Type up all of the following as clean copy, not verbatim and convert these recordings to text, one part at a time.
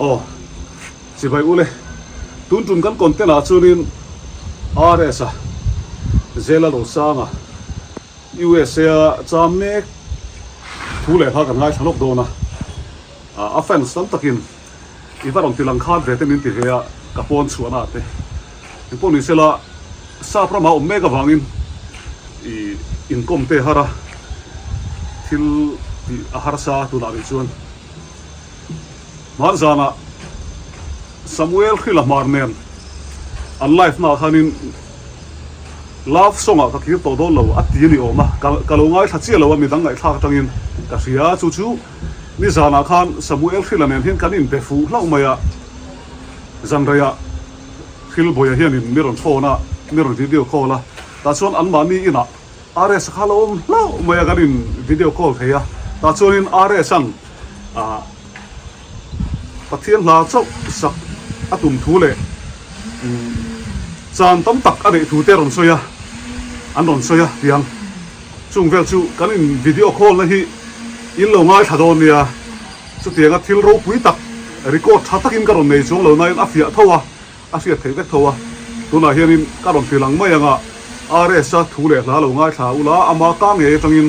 Aw, chibai ule, tun tum kan content ah chuanin RS a, Zela Rosanga, USA a cham mek thu leh hla kan ngaithla lawk dawn a, a fans tam takin i va rawn ti lang khan ve te min ti ve a, ka pawn chhuahna ah te engpawh ni sela sap ramah awm mek avangin i inkawm te har a, thil tih a harsa tunah rih chuan. Hmanzanah Samuel Hrila Hmar nen an live naah khanin love song ah ka kir tawh dawn lo a ti a ni awm a, ka lo ngaithla chiah lo a midang ngaihthlak atangin ka hria chu chu nizanah khan Samuel Hrila nen hian kan inbe fuh hlauh mai a, zanreiah Hrilbawia hianin mi rawn phone a, mi rawn video call a, tah chuan anmahni inah RS kha lo awm hlauh mai a kan in video call thei a tah chuanin RS an ah Pathian hla chauh sak a tum thu leh chan tam tak a neih thu te a rawn sawi a an rawn sawi a tiang chung vel chu kan in video call na hi in lo ngaithla dawn nia chutianga thil ropui tak record tha takin ka rawn nei chuang lo nain a fiah tho a. A hriat theih vek tho a, tunah hianin ka rawn ti lang mai ang a, RS-a thu leh hla lo ngaithla ula, ama ka ngei atangin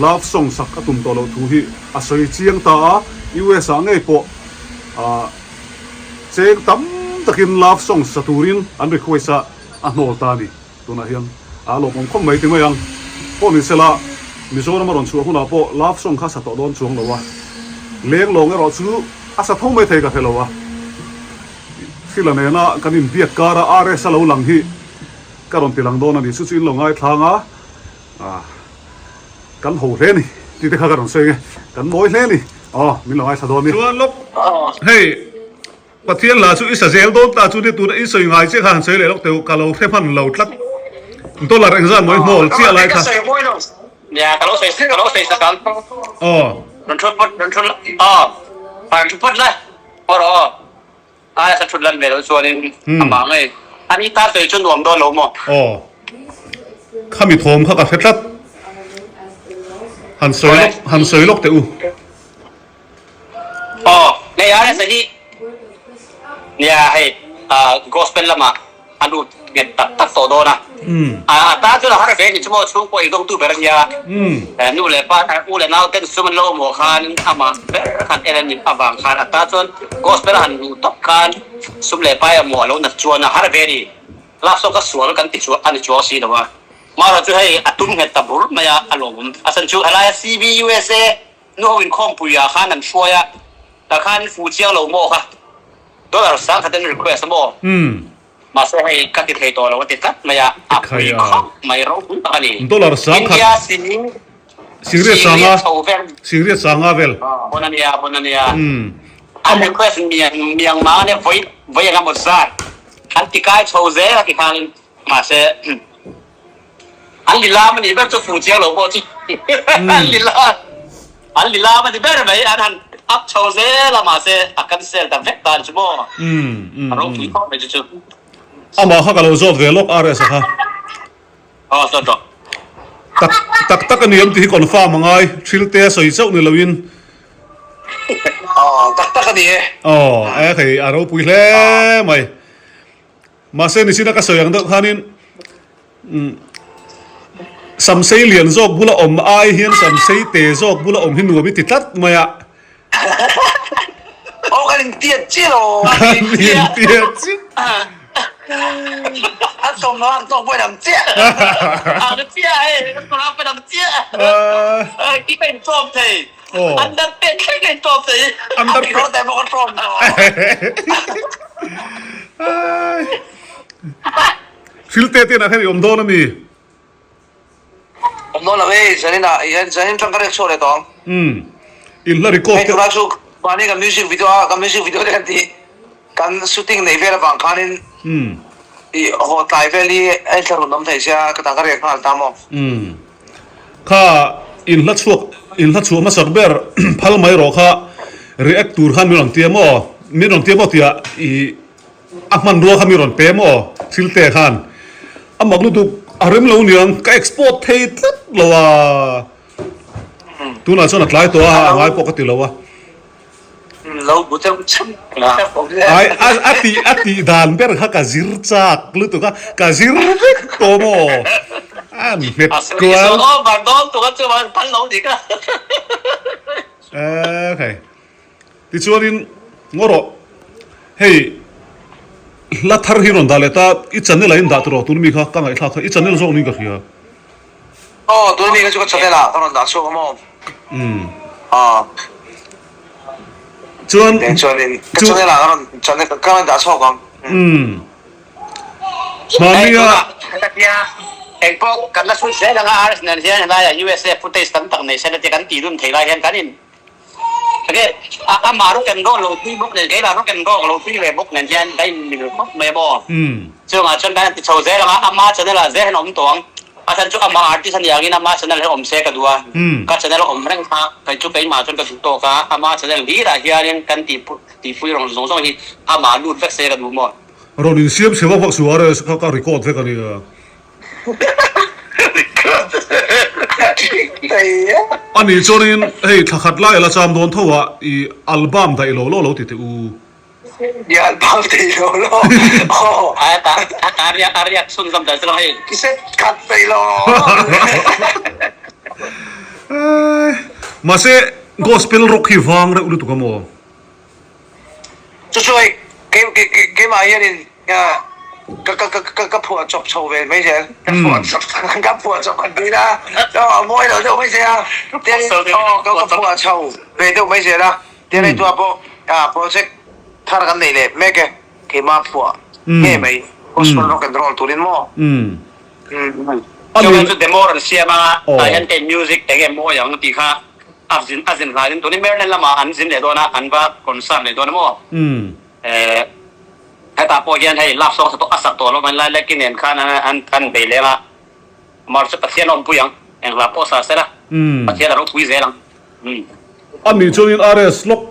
love song sak a tum tawh loh thu hi a sawi chiang ta a, US-ah ngei pawh cheng tam takin love song sa turin an request a, a hnawl ta a ni. Tunah hian a lawmawm khawp mai ti mai ang. Pawh ni sela, Mizoram a rawn chhuah hunah pawh love song kha sa tawh dawn chuang lo a, leng lawng erawh chu a sa tho mai thei ka hre lo a. Thila nena kan inbiak kara RS a lo lang hi ka rawn ti lang dawn a ni. Chu chu in lo ngaithlang a, kan ho hle ni tih te kha ka rawn sawi ang e. Kan mawi hle ni. Aw, min lo ngaithla dawn ni. Chuan lawk, hei Pathian hla chu i sa zel dawn ta chu ni tuna i sawi ngai chiah kha han sawi leh lawk teh u, ka lo hre hman lo tlat. Dollar engzat maw i hnawl chiah lai kha. Nia, ka lo sawi ka lo sawi sak ang. Aw. Rawn thu phawt, rawn thu aw, rawn thu phawt la. Aw rawh aw. Ai sa thut lan ve loh chuanin a mah ngei. Ani ta sawi chu nuam dawn lo maw? Aw. Khami thawm kha ka hre tlat. Han sawi lawk, han sawi lawk teh u. Aw, hei a resa hi nia hei gospel lamah a lut nghet tak tak tawh dawn a. A ta chu a har ve ni chu maw chhungkaw indawngtu ber a nia. Nu leh pa u leh nau ten sum an lo awm khan amah ber khan en a nih avang khan a ta chuan gospel a han luh tawp khan sum leh pai a maw a lo nat chuan a har ve ni. Lak saw ka sual kan ti chu a ni chuang si lo a. Mahrawh chu hei a tum nghet ta bur mai a a lawmawm. A chhan chu helai a CBUSA Nu ho inkhawmpui ah khan an hruai a, tah khan fu chiang lo maw kha dollar 10,000 an request a maw? Mahse hei ka ti thei tawh lo a ti tlat mai a, a pui khawp mai ropui tak a ni. Dollar 10,000 India sing singriat sanga chho vel. Singriat sanga vel. Bon a nia, bon a nia. An request miang miang ma ania vawi vawi eng emaw zat an ti kai chho zel a ti khanin mahse An lilam a nih ber chu fu chiang lo pawh chu an lilam an lilam a ni ber mai an han up chho zel a mahse a cancel ta vek ta chu maw a ropui khawp mai chu chu. Amah kha ka lo zawt ve lawk RS a kha. Aw zawt rawh. Tak tak tak a ni em tih hi confirm a ngai thil te a sawi chauh ni loin. Aw tak tak a ni e. Aw e thei a ropui hle mai. Mahse nichina ka sawi ang deuh khanin Samsei lian zawk bula awm ai hian Samsei te zawk bula awm hi nuam i ti tlat mai a. Aw kan intiat chiah lo. Kan intiat chiah. An sawm lo an tawk pawhin ang chiah. Ang chiah hei, an sawm lo pawhin ang chiah. Ki ka intawm thei. Underpant thleng ka intawm thei. Underpant. Kawr te pawh ka tawm tawh. Thil te te inah hian i awm dawn a mi? Awm dawn lo e, zanin ah hian zanin tang ka rek chhuak leh tawh ang. Umm, in hla record te. Hei tunah chu mahni kan music video a, kan music video te kan tih kan shooting neih vel avang khanin i haw tlai vel hi a inthlahrun awm thei sia ka tang ka rek nghal ta maw? Umm, kha in hla chhuak in hla chhuah hmasak ber phal mai rawh kha react tur khan min rawn tia maw? Min rawn tia maw tia i A hmanrua kha mi rawn pe maw thil te khan a mak lutuk a rem lo niang ka export thei tlat lo a tunah chuan a tlai tawh a a ngai pawh ka ti lo a. Lo bu cheuh cheuh Ai a tih a tih dan ber kha ka zir chak lutuk a, ka zir vek tawh maw? A nghet kual. Okay. Tichuanin ngaw rawh, hei hla thar hi rawn dah leh ta, i channel ah in dah tawh tun mi kha ka ngaihthlak kha i channel zawk niin ka hria. Aw tun mi kha chu ka channel ah ka rawn dah chhuak a maw? Umm. Aw. Chuan chuanin ka channel ah ka rawn channel ka rawn dah chhuak ang. Umm. Hmahnia. Engpawh kan la chhut zel ang a, RS nen hian helaiah USA footage tam tak nei se la tia kan tih dun thei lai hian kan in Enge amah rock and roll lo tui bawk nen keilah rock and roll lo tui ve bawk nen hian ka in mil khawp mai a maw. Chungah chuan kan ti chho zel ang a, ama channel ah zel hian a awm tawh ang. A chhan chu amah artist a nih angin ama channel hi awm se ka duh a, ka channel a awm reng kha kei chu keimah chuan ka duh tawk a, ama channel hlirah hianin kan tihpui rawng zawng zawng hi amah lut vek se ka duh maw. Rawn insiam chhe vak vak suh a, ka record vek a nia. A nih chuanin hei thla khat lai a la cham dawn tho a, i album daih lo lo lo ti teh u. I album daih lo lo aw. A riak a riak chhunzawm dan chu lang hei. I set khat daih lo lo. Mahse gospel rock hi vang reuh lutuk a maw? Chu chu hei keimah hianin ka ka ka ka phuah chawp chho ve mai zel ka phuah chawp ka phuah chawp kan tih a a mawi lo deuh mai zel a tin aw ka phuah chho ve deuh mai zel a tin hei tunah pawh project thar kan neih leh mek e keimah phuah ngei mai gospel rock and roll turin maw. Chuan chu demo rawn siam a tah hian kei music eng nge mawi ang tih kha A zin a zin hlaiin tuni Maryland lamah an zin leh dawn a, an va concert leh dawn a maw? Hetah pawh hian hei love song a sak tawh loh mai Lilac-i nen khan an an bei leng a, March chu Pathian a awmpui ang, eng hla pawh sa sela Pathian a ropui zel ang. A nih chuanin RS lawk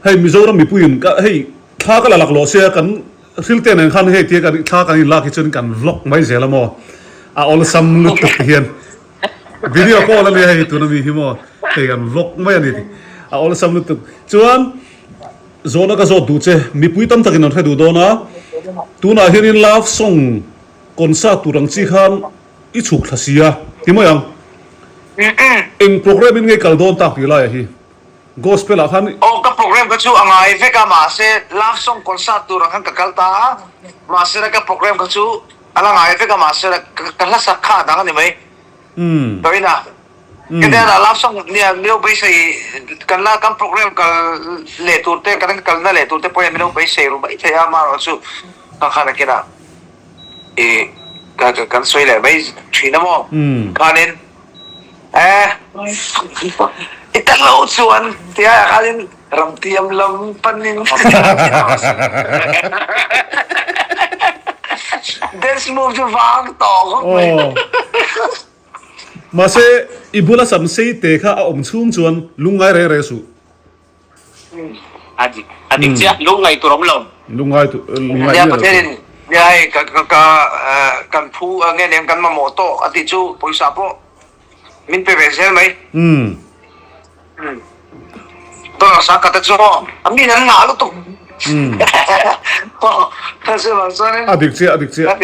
hei Mizoram mipuiin ka hei thla ka la laklawh sia kan Hrilte nen khan hei tia kan thla kan inlak hi chuan kan vlog mai zel a maw? A awlsam lutuk ti hian. Video call a nia hei tuna mi hi maw hei kan vlog mai a ni a awlsam lutuk. Chuan zawhna ka zawt duh che mipui tam takin an hre duh dawn a tunah hianin love song concert tur ang chi khan i chhuk thla si a ti mai ang. Eng program in nge kal dawn tak tih laiah hi gospel ah khan. Aw ka program kha chu a ngai vek a mahse love song concert tur ang khan ka kal ta a mahse ka program kha chu A la ngai vek a mahse ka hla sak kha a dang a ni mai. Tawina ka nen a love song nia milo beisei kan la kan program kal leh tur te kan kalna leh tur te pawh hian milo beisei ru mai thei a amaherawh chu ka khan a kinah i ka kan sawi leh mai thin a maw khanin eh i tel lo chuan tia khanin Ramtiam lam panin Dance move chu vang tawh khawp mai. Aw. Mahse, i bula sam sei te kha a awm chhung chuan lungngai reng reng suh. A dik, a dik chiah, lungngai tur awm lo. Lungngai tur, lungngai Nia Pathianin nia hei ka ka ka kan phu nge nem kan mamawh tawh a tih chu pawisa pawh min pe ve zel mai. Umm. Dollar sang khat te chu maw a min an ngah lutuk. A dik chiah a dik chiah.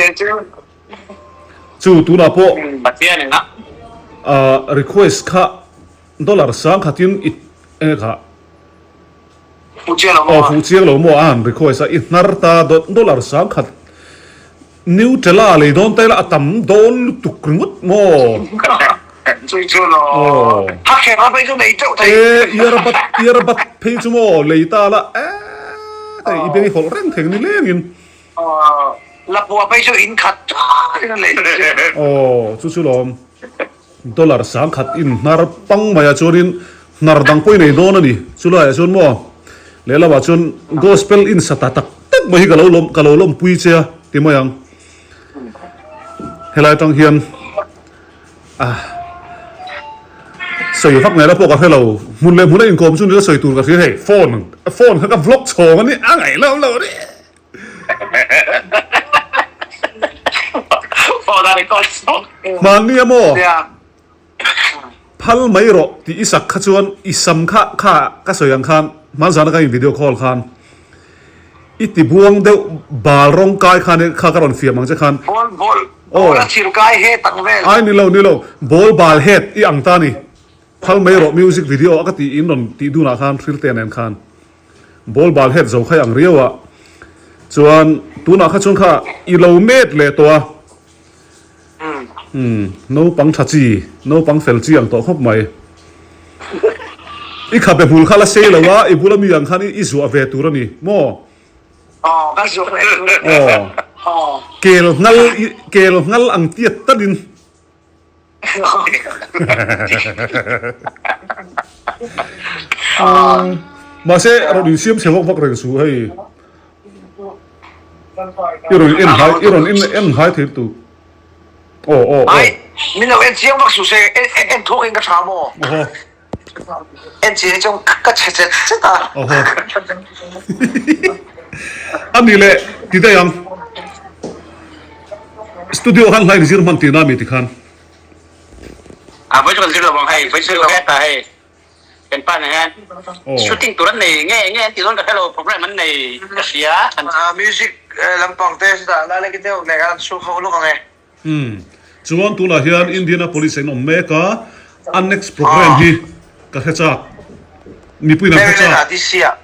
Chu tunah pawh Pathian in a request kha dollar sang khatin i enge kha Fuh chiang lo maw? Aw fuh chiang lo maw a han request a i hnar ta dollar sang khat Nutella lei dawn ta ila a tam dawn lutuk ringawt maw? Chu chu lo. Ha kher a phei chu nei teuh thei. E earbud earbud phei chu maw lei ta la e hei i beng i hawlh reng thei ni lengin. Lapua phei chu in khat thain a lei che. Aw chu chu lawm. Dollar 10,000 in hnar pang mai ah chuanin hnar dang pawh i nei dawn a ni. Chulaiah chuan maw lehlamah chuan gospel in sa ta tak tak mai hi ka lo lawm ka lo lawmpui che a ti mai ang. Helai atang hian ah sawi vak ngaihna pawh ka hre lo. Hmun leh hmuna inkawm chu nila sawi tur ka hria hei phone phone kha ka vlog chhawng a ni a ngaih lo lo ni. Hmanni a maw? Phal mai rawh tih i sak kha chuan i sam kha kha ka sawi ang khan. Hmanzana ka in video call khan i ti buang deuh bal rawng kai khan kha ka rawn fiam ang che khan. Ball ball ball a thir kai het ang vel. Ai ni lo ni lo ball bal het i ang ta ni. Phal mai rawh music video a ka tih in rawn tih dunah khan Hrilte nen khan ball bal het zo khai ang riau a chuan tunah kha chuan kha i lo met leh tawh a. Umm naupang tha chi, naupang fel chi ang tawh khawp mai. I khabe hmul kha la sei lo a, i bula mi ang khan i zuah ve tur a ni maw? Aw ka zuah ve tur a ni. Aw kel ngal kel ngal ang tiat talin. Mahse rawn insiam chhe vak vak reng suh hei. I rawn en hai i rawn en hai thei lutuk. Aw aw aw. Ai min lo en chiang vak suh se en en thuak in ka tha maw? Aw. En chiang hi chuan ka chhe chet chet a. Aw. A ni leh ti daih ang. Studio khan hlain zir hman tihna mi tikhan. A vawi chu kan zir lo vang hei, vawi chu hetah hei kan pa nen hian shooting tur an nei nge nge an tih dawn ka hre lo program an nei ka hria. Music lampang te chutah lai lek deuh nen khan an chhuk ho lawk ang e. Umm chuan tunah hian Indianapolis a inawm mek a, a next program hi ka hre chak, mipuiin an hre chak. Maryland ah DC ah.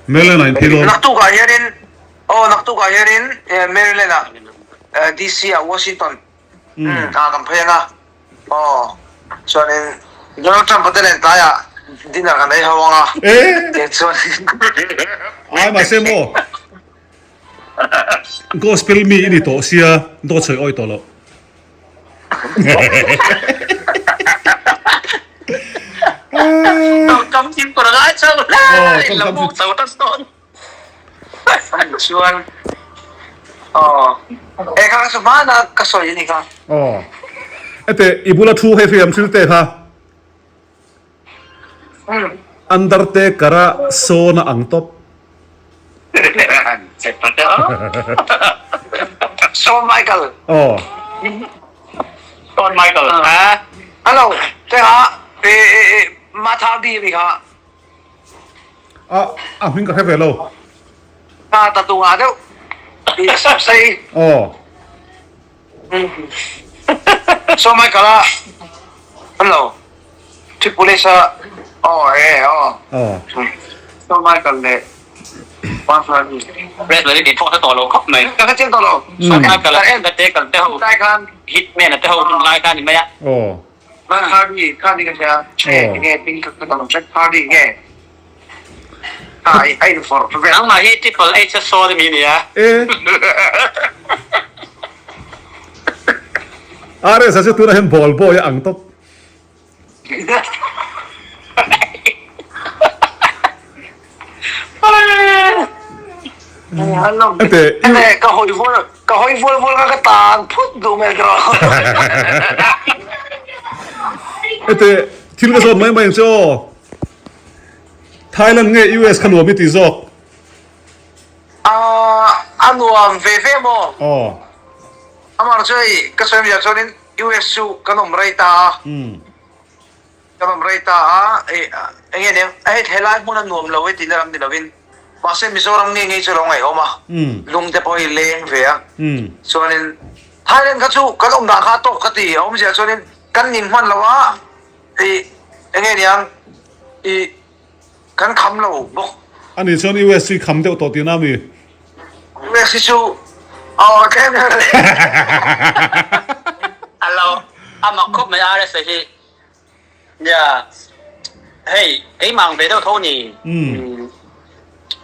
Maryland ah inphei dawn. Naktukah hianin aw naktukah hianin Maryland ah DC ah Washington ah kan phei ang a aw chuanin Donald Trump a te nen tlaiah dinner kan ei ho ang a chuan Ai mahse maw Gospel mi i ni tawh sia dawt sawi awi tawh loh. Tawngkam fimkhur a ngai chho hle in lo buk chho ta sawn. Chuan aw e kha ka hmana ka sawi ani kha. Aw ete i bula thu hei hriam thil te kha. Undertaker a sawn a ang tawp. Shawn Michael. Aw. Shawn Michael ha. Hello, te kha e e e Matt Hardy mi kha. A a hming ka hre ve lo. Kha tattoo ngah deuh. I sap sei. Aw. Shawn Michael a hello Triple H a aw e aw Shawn Michael leh Matt Hardy Wrestler hi tih pawh hre tawh lo khawp mai. Ka hre chiang tawh lo. Shawn Michael a Undertaker te ho khan Hitman a te ho hun lai kha ni mai a. Aw. Matt Hardy kha ni ka hria. Nge hming ka hre tawh lo Jack Hardy nge. Nangmah hi Triple H a sawn ami nia. E. RS a chu tunah hian ball boy a ang tawp. Ete i. Ka hawi vual ka hawi vual vual kha ka tan phut duh hmel ka rawh. Ete thil ka zawt mai mai ang che aw. Thailand nge US kha nuam i ti zawk? A nuam ve ve maw? Aw. Amah chu hei ka sawi amiah chuanin US chu kan awm rei ta a. Kan awm rei ta a, eng nge niang hei helai hmun a nuam lo e tihna lam ni lovin mahse Mizoram nge ngei chu a lo ngaihawm a, lung te pawh hei leng ve a. Chuanin Thailand kha chu kan awm dan kha a tawk ka ti, a awmzia chuanin kan ning hman lo a. I enge niang i kan kham lo bawk. Ani chuan US chu i kham deuh tawh tihna ami? US hi chu aw tlem deuh le. A lo a mak khawp mai RSA hi. Nia hei keimah ang ve deuh tho ni.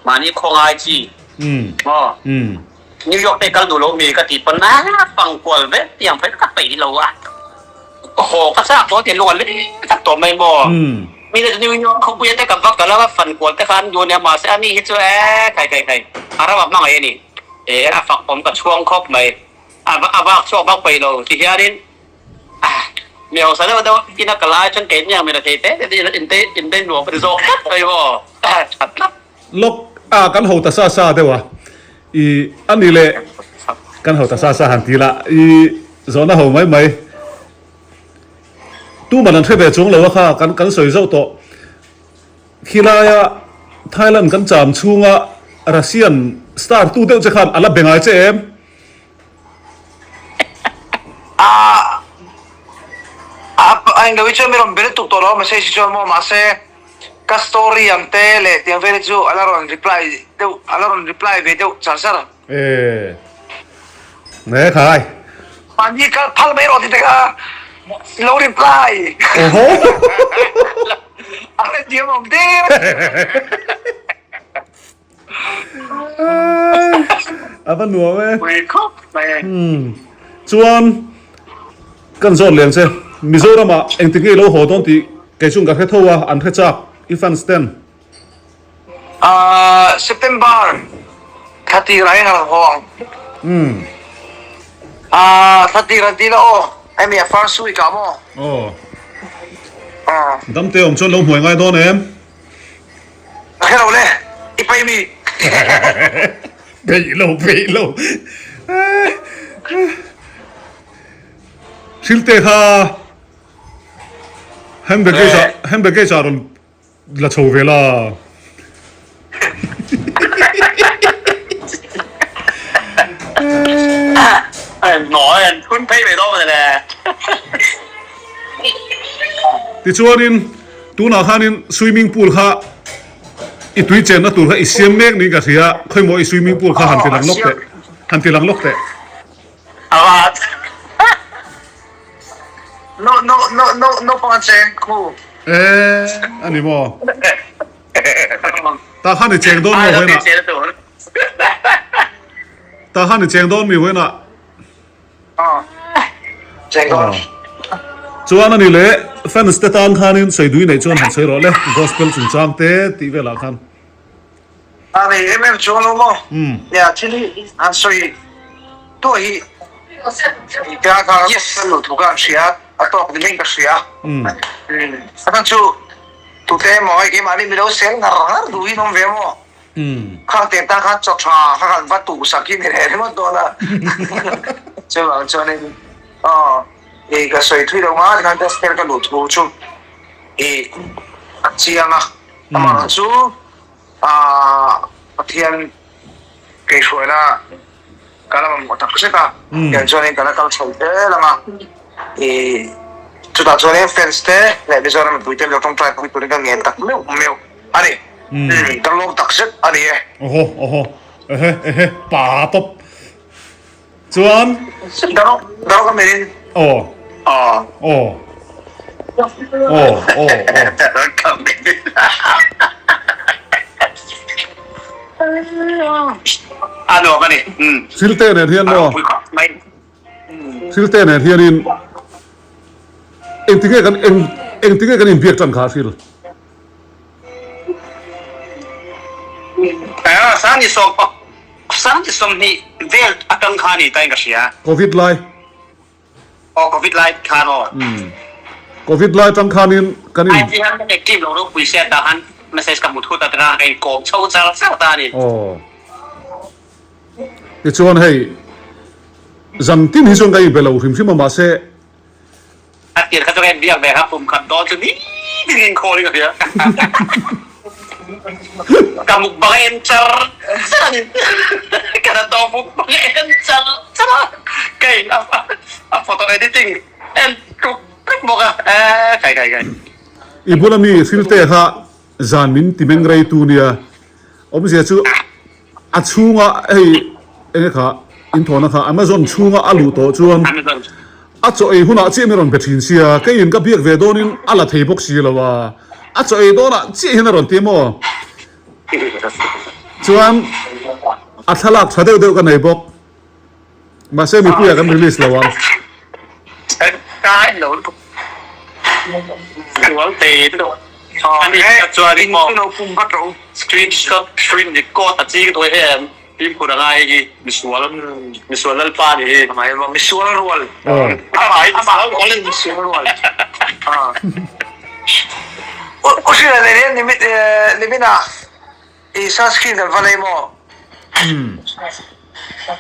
Mahni khawngai chi maw? New York te kal duh lo mi ka tih pawn a pang kual vek tiang phei ka peih lo a. Haw ka chak tawh tiang lung a leng tak tawh mai maw? Mi te chu New York khawpuia te ka va kal a, fan kual te kha an duh a nia mahse ani hi chu e khai khai khai a ram a hmangaih a ni. E a fak awm ka chhuang khawp mai. A vak chhuak vak peih lo ti hianin Mi hausa deuh deuh ina ka lai chuan kei hniang mi rethei te te in te in te nuam ka ti zawk tlat mai maw tha tlat. Lawk a kan ho ta sa sa deuh a i a ni leh kan ho ta sa sa han ti la i zawhna ho mai mai tuman an hre ve chuang lo a kha kan kan sawi zauh tawh. Khilaia Thailand kan cham chhunga Russian star tu deuh che khan a la be ngai che em? A a englo hi chuan mi rawn be lutuk tawh lo a message hi chuan maw mahse ka story ang te leh tiang vel hi chu a la rawn reply deuh a la rawn reply ve deuh char char. E ne khai. Mahni kal phal mai rawh ti te kha lo reply. Oho. A la diam awm der. A va nuam e. Pui khawp mai. Chuan kan zawt leng che Mizoramah engtik nge i lo haw dawn tih kei chuan ka hre tho a, an hre chak i fans ten. Ahh September thla tir ah hian a rawn haw ang. Ahh thla tir an ti la aw, hemi a first week ah maw? Aw. Damte awm chuan lo hmuai ngai dawn em? Ka hre lo le, i paih mi? Peih lo, peih lo. Thil te kha hand baggage ah, hand baggage ah rawn la chho ve la. Hun phei ve dawn mawni le. Tichuanin tunah khanin swimming pool kha i tui chenna tur kha i siam mek niin ka hria, khawimaw i swimming pool kha han ti lang lawk teh, han ti lang lawk teh. No no no no naupang an cheng khu. E a ni maw? Tah khan i cheng dawn maw vawiinah? Tah khan i cheng dawn mi vawiinah? Chuan ani leh fans te tan khanin sawi dui neih chuan han sawi rawh le gospel chungchang te tih velah khan. A nei em em chuang lo maw? Nia thil hi han sawi tuah hi tia kha gospel lo thu kha an hria a tawk ni mai ka hria. A chhan chu tute emaw hei keimahni milo sel ngar ngar duh hi an awm ve maw? Khang te tan khan chaw tha kha kan va tuh sak hi ni reh ringawt dawn a. Chuvang chuanin aw i ka sawi thui lo nga tikhan gospel ka luh thu chu i a chiang a. Amaherawhchu chu ah Pathian keihruaina ka la mamawh tak zet a, tiang chuanin ka la kal chho zel ang a, i chutah chuanin fans te leh Mizoram mipui te lo tawngtai pui turin ka ngen tak meuh meuh a ni, ka lawm tak zet a ni e. Awhaw awhaw ehe ehe pa tawp chuan. Darok darok a melhin. Aw aw aw aw aw. Darok a melhin. A nuam a ni. Thil te nen hian maw? Thil te nen hianin engtinge kan eng engtinge kan inbiak tan kha Hril? Sangni sawm sangni 20 vel atang kha ni tain ka hria. Covid lai. Aw Covid lai khan aw. Covid lai tang khanin kan in. IG han ka active lo ropui sia tah han message ka hmu thut a tanga ka in kawm chho char char ta a ni. Aw. Tichuan hei zan tin hi chuan ka inbe lo hrim hrim a mahse. A tir kha chu ka inbiak ve kha pum khat dawn chu ni ding in call in ka hria. Ka mukbang en char char a ni. Ka la tawh mukbang en char char a. Ka in a photo editing en tluk tluk bawk a. Eeh kai kai kai. I bula mi thil te kha zan min ti meng rei tu nia. Awmzia chu a chhunga hei enge kha inthawhna kha Amazon chhunga a luh tawh chuan a chaw ei hunah chiah min rawn be thin sia, keiin ka biak ve dawnin a la thei bawk si lo a, a chaw ei dawnah chiah hian a rawn ti maw? Chuan a thlalak tha deuh deuh ka nei bawk, mahse mipuiah kan release lo ang. Screenshot screen record a ching tawh em fimkhur a ngai hi misual misual lalpa ni hi misual rual misual rual u hria leh hian nimin ah i sunscreen kan va lei maw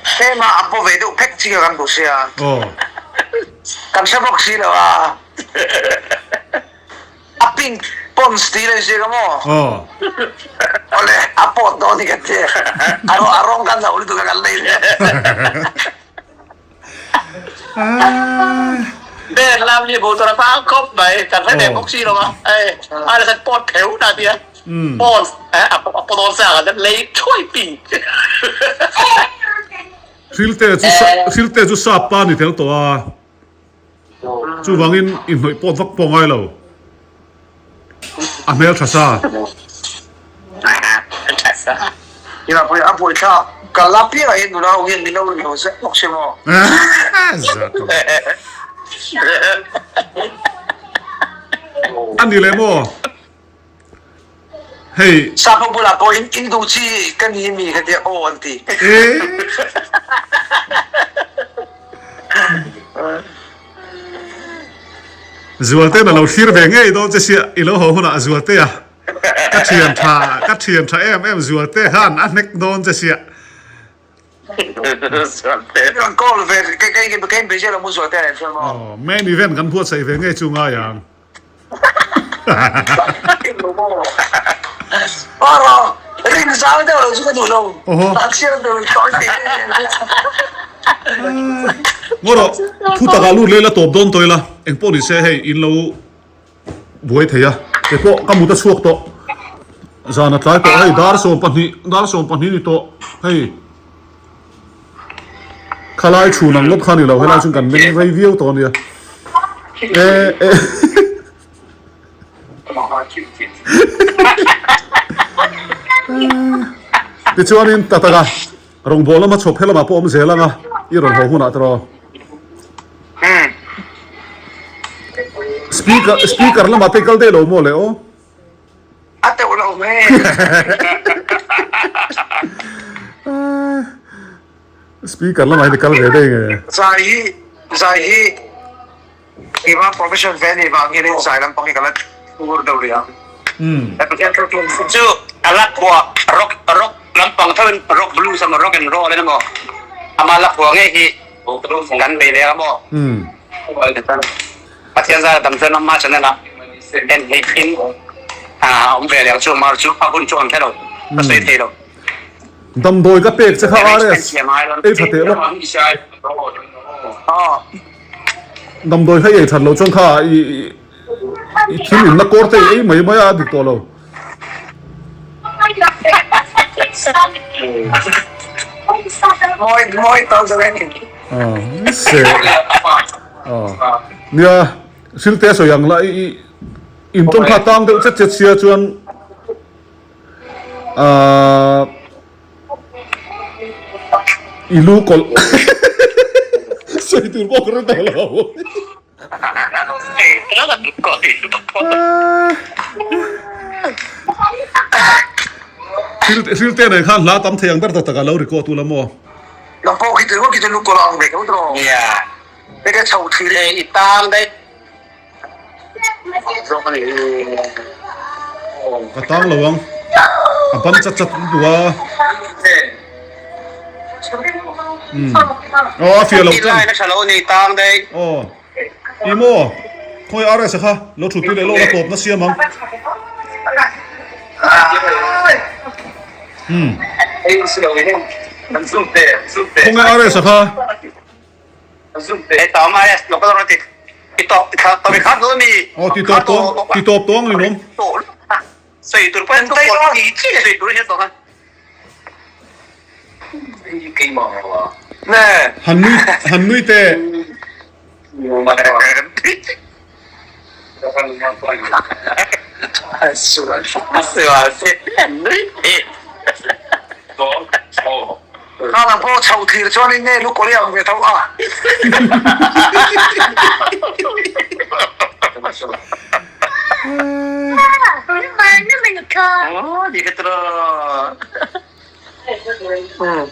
tlema a paw ve deuh phek chi kha kan duh sia kan hre bawk si lo a a pink. Pons tih la inziak a maw? Aw. Awle, a pawt dawn hi ka ti. A rawng a rawng kan lo lutuk a kan lei leh. Ben lam ni bo tura pang khawp mai kan hre ve bawk si lo a hei a la pawt pheu na tia pons a pawt dawn sa kan lei thuai ping. Hrilte chu hrilte chu sap pa ni tel tawh a. Chuvangin i hnawih pawt vak pawh ngai lo. A hmel tha sa. Nia pawh a buai thlak. Ka la piang ah hian nula ho hian min lo rin lo zet bawk si maw. A ni leh maw? Hei. Sap ho bulah pawh in in duh chi ka ni mi ka tia aw an ti. E. Zualte'n a lo thlir ve ngei dawn che sia i lo haw hunah Zualtea ka thian tha ka thian tha em em Zualte khan a hnek dawn che sia. Kan call ve ka ka in busy lo mu Zualtea nen chuan maw. Aw main event kan buatsaih ve ngei chu ngai ang. Ngaw rawh, thu takah lut leh la tawp dawn tawh ila, eng pawh ni se hei in lo buai thei a, kei pawh ka mut a chhuak tawh, zan a tlai tawh hei dar 12, dar 12 ni tawh hei. Khalai chhun ang ngawt kha ni lo, helai chuan kan meng rei viau tawh a nia. E e. Tichuanin ta taka rawngbâwl lama chhawp he lamah pawh awm zel ang a, i rawn haw hunah tawh. Speaker speaker lamah te i kal daih lo maw le aw? A teuh lo mai. Speaker lamah hian i kal ve daih nge? Zai hi zai hi keimah profession ve a nih vang hianin zai lampang hi ka la tur deuh rih ang. Chu a la phuah rock rock lampang tho in rock blues emaw rock and roll emaw ama la phuah ngei hi kan bei leh a maw? Pathian zara dam chuan ama channel ah en theih in a awm ve leh ang chu mar chu a hun chu an hre lo ka sawi thei lo. Damdawi ka pek che kha RS ei tha teh lawk. Damdawi kha i ei that loh chuan kha i i thil inna kawr te i ei mai mai a a dik tawh lo. Se nia Silte sawi ang la i in tawng kha tang deuh chet chet sia chuan ahh i lu kawlh sawi tur pawh ka hre tawh lo. Thil te nen khan hla tam thei ang ber tak tak a lo record ula maw? Nang pawh khi tu khi chu lu kawlh ang ve tho tawh. Hei chho thlir e i tang daih. Ka tang lo ang. A ban chat chat lutuk a. Umm. Aw a fiah lo tan. Aw. I maw? Khawi RS a kha lo thut pui leh lawk la tawp na siam ang. Umm. Khawnge RS a kha? Aw ti tawp tawng ti tawp tawng ni lawm. Han nui han nui teh. Kha nang pawh chho thlir chuan in nge lu kawr i ang ve tho a.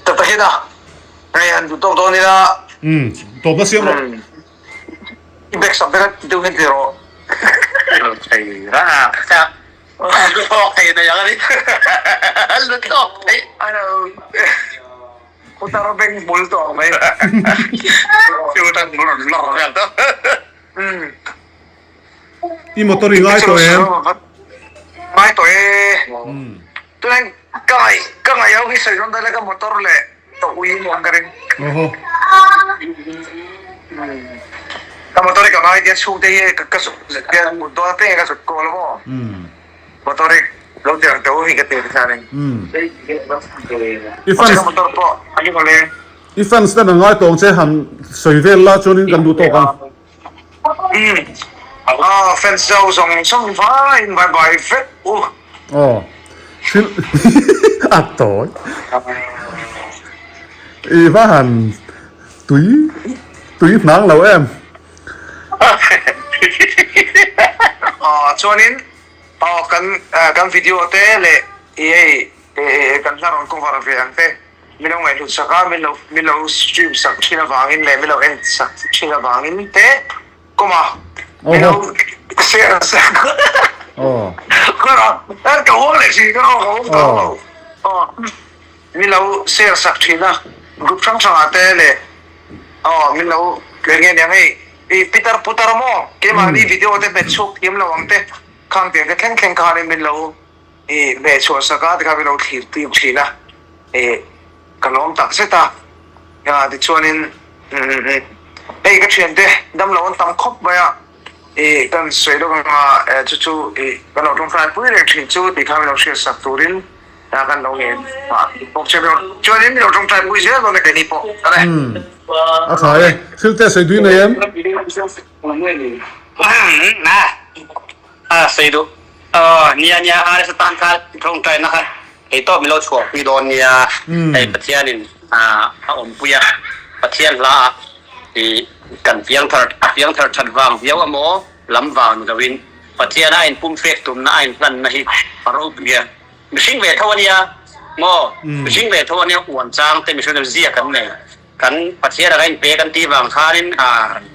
Tata hian a hei han duh tawk dawn ila. Umm tawp na siam rawh. I bag sak vek a ti deuh hian ti rawh. Putar beng bul tawh ang mai. I motor i ngai tawh em? ngai tawh e. Tunah ka ngaih ka ngaih ho hi sawi dawn daih la ka motor leh ka ui nuam ka ring. Awhaw. Ka motor hi ka ngai tia chhungte hi ka zuk tia mut dawn apiang hi ka zuk kawl a maw. Motor hi lo ti ang teh u hi ka ti kha ring. I fans Ka motor pawh a ni mawle. I fans ten an ngai tawng che han sawi vel la chuanin kan duh tawk ang. Umm aw fans ho zawng zawng vaiin bye bye vek u. Aw thil a tawi i va han tui tui hnang lo em. Aw chuanin aw kan kan video te leh i hei kan hla rawn cover ve ang te. Min lo ngaihhlut sak a, min lo min lo stream sak thin avangin leh min lo en sak thin avangin te kawma min lo share sak ka huang leh thin ka ka huang tawh lo aw min lo share sak thin a group hrang hrang ah te leh aw min lo eng nge niang hei i pitar putar maw keimahni video te hmet chhuak thiam lo ang te khang tiang te thleng thleng khanin min lo I hmehchhuah sak a tikha min lo thlir tir thin a, i ka lawm tak zet a, tichuanin hei ka thiante damlo an tam khawp mai a, i kan sawi lawk anga chu chu i kan lo tawngtai pui reng thin chu tih kha min lo hriat sak turin kan lo ngen phah bawk che chuanin min lo tawngtai pui zel dawn e keini pawh ka le. A tha e, thil te sawi dui nei em? A sawi duh. Aw nia nia RS atan kha tawngtaina kha theihtawp min lo chhuahpui dawn nia hei Pathianin a awmpui a, Pathian hla ah i kan piangthar a piangthar that vang viau amaw lam vang ni loin Pathian a inpumfek tumna a inhlanna hi a ropui a, mihring ve tho ania maw mihring ve tho ania uan chang te mihring zia kan nei kan Pathian anga inpe kan tih vang khanin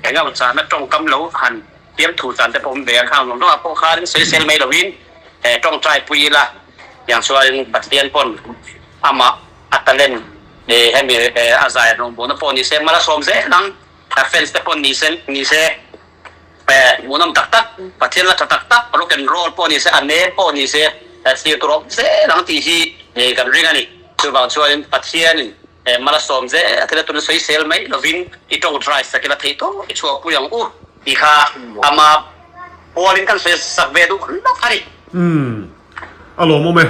eng emaw chahna tawngkam lo han Fiamthu chan te pawh awm ve a, khang zawng zawngah pawh khan sawisel mai loin tawngtai pui ila, tiang chuanin Pathian pawn amah a talent hemi a zai rawngbawlna pawh ni se, mal a sawm zel ang, a fans te pawn ni se ni se hmuhnawm tak tak, Pathian la tha tak tak, rock and roll pawh ni se, a nel pawh ni se thlir tur a awm zel ang tih hi kan ring a ni. Chuvang chuanin Pathianin mal a sawm zel a thil a tuna sawisel mai lovin i tawngtai sak ila theih tawh i chhuahpui ang u. Ti kha ama pualin kan sawi sak ve duh lawk a ni. Umm a lawmawm e.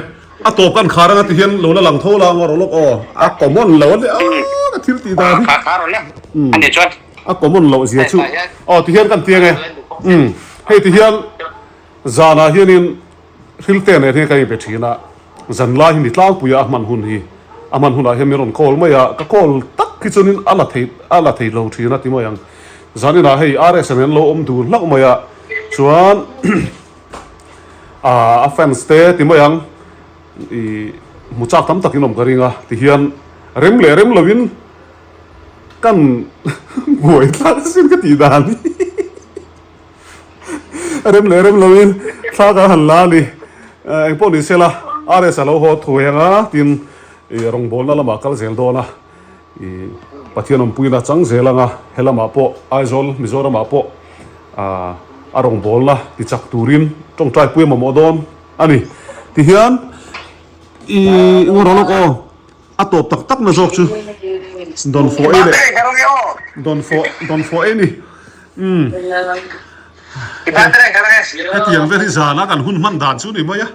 A tawp kan khar anga ti hian lo la lang tho la ngawr lawk aw. A common lo a nia ka thil tih dan hi. Khar khar rawh le a nih chuan. A common loh zia chu aw ti hian kan tiang e. Umm hei ti hian zanah hianin Hrilte nen hian kan inbe thin a, zanlai hi ni tlangpuia a hman hun hi, a hman hunah hian min rawn call mai a, ka call tak hi chuanin a la thei a la thei lo thin a ti mai ang. Zaninah hei RS nen an lo awm dun hlauh mai a, chuan a fans te ti mai ang ih hmu chak tam takin awm ka ring a, tihian rem leh rem loin kan buai thlak asin ka tih dan hi. Rem leh rem loin thla kan han la a ni. Eng pawh ni sela RS a lo haw thuai ang a, tin ih rawngbawlna lamah kal zel dawn a, ih Pathian awmpuina chang zel ang a, he lamah pawh Aizawl Mizoramah pawh ah a rawngbawlna ti chak turin tawngtai pui a mamawh dawn a ni. Tihian ih ngaw rawh lawk aw. A tawp tak tak na zawk chu dawn fawh ei leh dawn fawh dawn fawh ei ni umm hetiang vel hi zana kan hun hman dan chu ni mai a.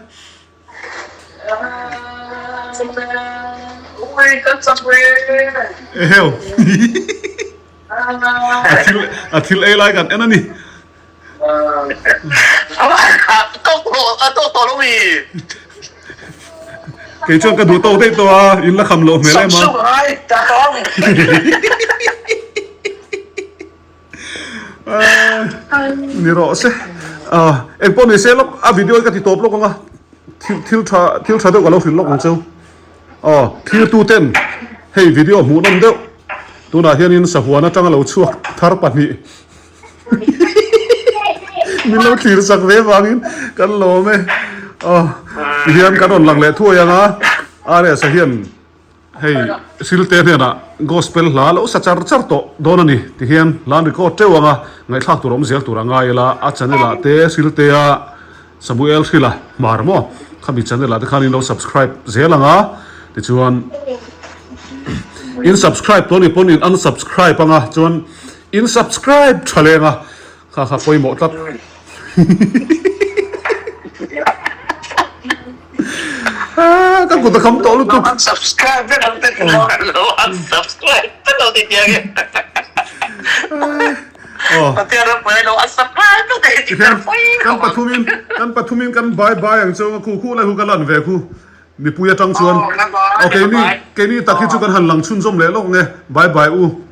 Eheu a thil a thil ei lai kan en a ni. Kei chuan ka duh tawk daih tawh a, in la kham loh hmel em a. Ni rawh se. Eng pawh ni se lawk a video hi ka ti tawp lawk ang a, thil thil tha thil tha deuh ka lo hrilh lawk ang cheu. Aw thirtu ten hei video hmuhnawm deuh tunah hianin sahuan atanga lo chhuak thar pahnih. Min lo thlir sak ve vangin kan lawm e. Aw tihian kan rawn lang leh thuai ang a, RS-a hian hei Silte hnenah gospel hla lo sa char char tawh dawn a ni. Tihian hla an record teuh ang a, ngaihthlak tur a awm zel tur a ngai ila, a channel ah te Siltea. Samuel Hrila Hmar maw khami channel ah te khan in lo subscribe zel ang a tichuan in subscribe tawh ni pawn in unsubscribe ang a chuan in subscribe tha leng a kha kha pawimawh tlat ka kut a kham tawh lutuk unsubscribe vek ang te lo unsubscribe vek ang te tiang e Pathian ram pawh lo unsubscribe vek ang te tiang kan pathumin kan pathumin kan bye bye ang chu khu khu lai khu ka lan ve khu mipui atang chuan aw keini keini tak hi chu kan han lang chhunzawm leh lawk nge bye bye u.